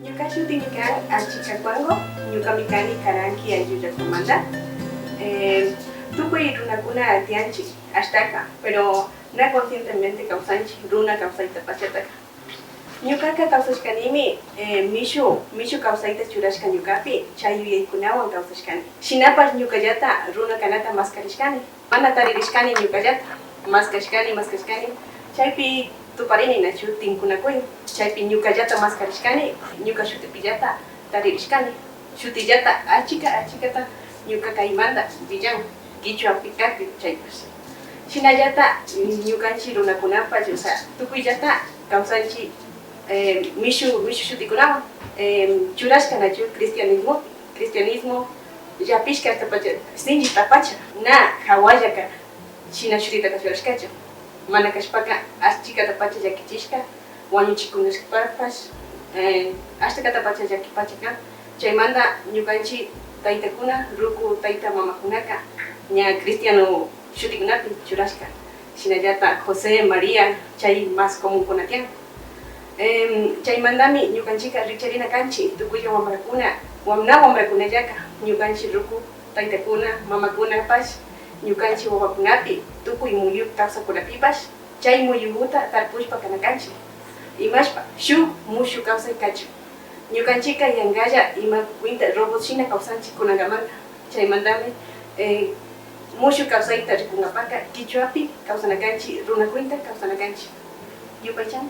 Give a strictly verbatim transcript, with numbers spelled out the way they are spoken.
Ñuka shutimi kan Achika Cuango, ñukami kani Caranqui ayllu llaktamanta. Eh, tukuy runakuna tiyanchik ashtaka, pero na conscientemente kawsanchik runa kawsayta pachataka. Ñukaka kawsashkanimi, eh, mishu, mishu kawsayta churashka ñukapi, chay yuyaykunawan kawsashkani. Shinapash ñukallata runa kanata maskarishkani. Mana taririshkani ñukallata, maskashkani, maskashkani. Chaypi tuparini nachu tinkunakuy. Chaypi ñukallata maskarishkani, ñuka shutipillata taririshkani. Shutillata achika achikata ñuka kaymanta willan, kichwapi kakpi chaypash. Shinallata, mm, ñukanchik runakunapash, o sea, tukuyllata kawsanchik, eh, mishu, mishu shutikunawan, eh, churashka nachu cristianismopi. Cristianismo llapishka ashtapacha, sinchi tapacha, na hawallaka shina shutitaka churashkachu. Mana kashpaka achikatapacha llakichishka, wañuchikunashpapash, eh, ashtakatapacha llakipacha kan. Chaymanta ñukanchik taytakuna, ruku tayta mamakunaka ña cristiano shutikunapi churashka. Shinallata José, María, chay más comunkuna tiyan. Em, chaymantami ñukanchikka rikcharina kanchik, tukuylla wambrakuna, wam-, na wambrakunallaka, ñukanchik ruku taytakuna, mamakunapash, ñukanchik wawakunapi, tukuy muyu kawsakunapipash, chay muyuguta tarpushpa kana kanchik. Imashpa, shuk mushu kawsay kachun. Ñukanchikka yankalla ima cuenta robot shina kawsanchik kunankamanta. Chaymantami, eh, mushu kawsayta rikunkapaka kichwapi kawsana kanchik, runa cuenta kawsana kanchik. Yupaychani.